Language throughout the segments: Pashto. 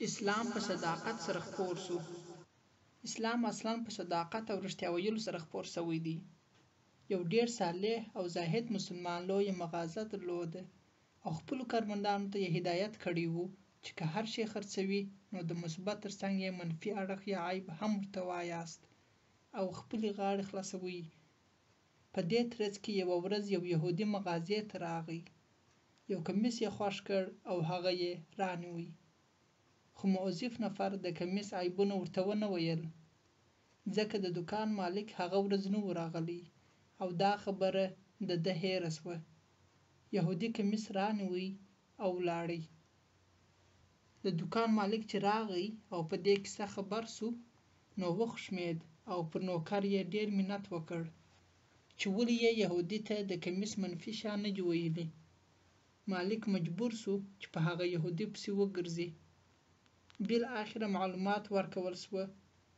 اسلام په صداقت سره خپور سو. اسلام اصلاً په صداقت او رښتیا ویلو سره خپور سوی دی. یو ډېر صالح او زاهد مسلمان لویه مغازه درلوده او خپلو کارمندانو ته یې هدایت کړی وو چې که هر شی خرڅوي نو د مثبت تر څنګ یې منفي اړخ یا عیب هم ورته وایاست او خپلې غاړې خلاصوئ. په دې ترڅ کې یوه ورځ یو یهودي مغازې ته راغی، یو کمیس یې خوښ کړ او هغه یې رانیوی. خو موظف نفر د کمیس عیبونه ورته ونه ویل، ځکه د دوکان مالک هغه ورځ نه و راغلی او دا خبره د ده هېره شوه. یهودي کمیس رانیوی او ولاړی. د دوکان مالک چې راغی او په دې کیسه خبر شو نو وخښمېد او پر نوکر یې ډېر منت وکړ چې ولې یې یهودي ته د کمیس منفي شیان نه دي ویلي. مالک مجبور شو چې په هغه یهودي پسې وګرځي. بالاخره معلومات ورکول شوه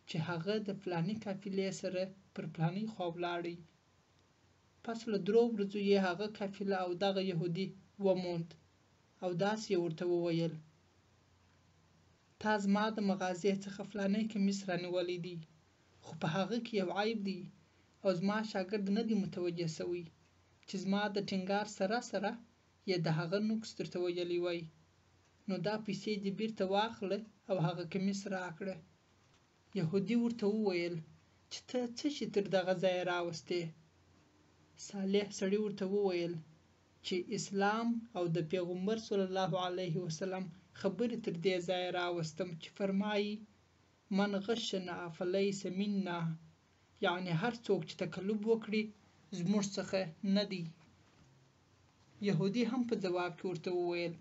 چې هغه د فلاني قافلې سره پر فلانۍ خوا ولاړی. پس له درو ورځو یې هغه قافله او دغه یهودي وموند او داسې یې ورته وویل، تا زما د مغازې څخه فلانی کمیس رانیولی دی، خو په هغه کې یو عیب دی او زما شاګرد نه دی متوجه شوی چې زما د ټینګار سره سره یې د هغه نقص درته ویلی وای، نو دا پیسې دې بیرته واخله او هغه کمیس راکړه. یهودي ورته وویل چې ته څه شي تر دغه ځایه راوستې؟ صالح سړي ورته وویل چې اسلام او د پیغمبر صلی الله علیه وسلم خبرې تر دې ځایه راوستم چې فرمایي، من غشنا فلیس منا، یعنې هر څوک چې تقلب وکړي زموږ څخه نه دی. یهودي هم په ځواب کې ورته وویل،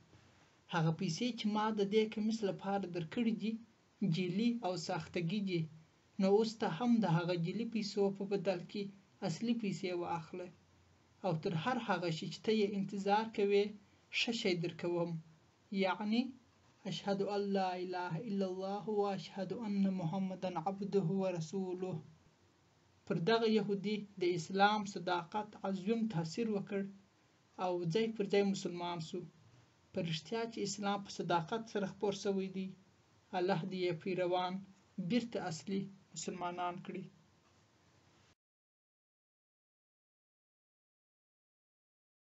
هغه پیسې چې ما د دې کمیس لپاره درکړي دي جعلي او ساختګي دي، نو اوس ته هم د هغه جعلي پیسو په بدل کې اصلي پیسې واخله او تر هر هغه شي چې ته یې انتظار کوې ښه شی درکوم، یعنې، اشهد ان لا اله الا الله و اشهد ان محمدا عبده و رسوله. پر دغه یهودي د اسلام صداقت عظیم تاثیر وکړ او ځای پر ځای مسلمان شو. په رښتیا چې اسلام په صداقت سره خپور شوی دی. الله دې یې پیروان بیرته اصلي مسلمانان کړي.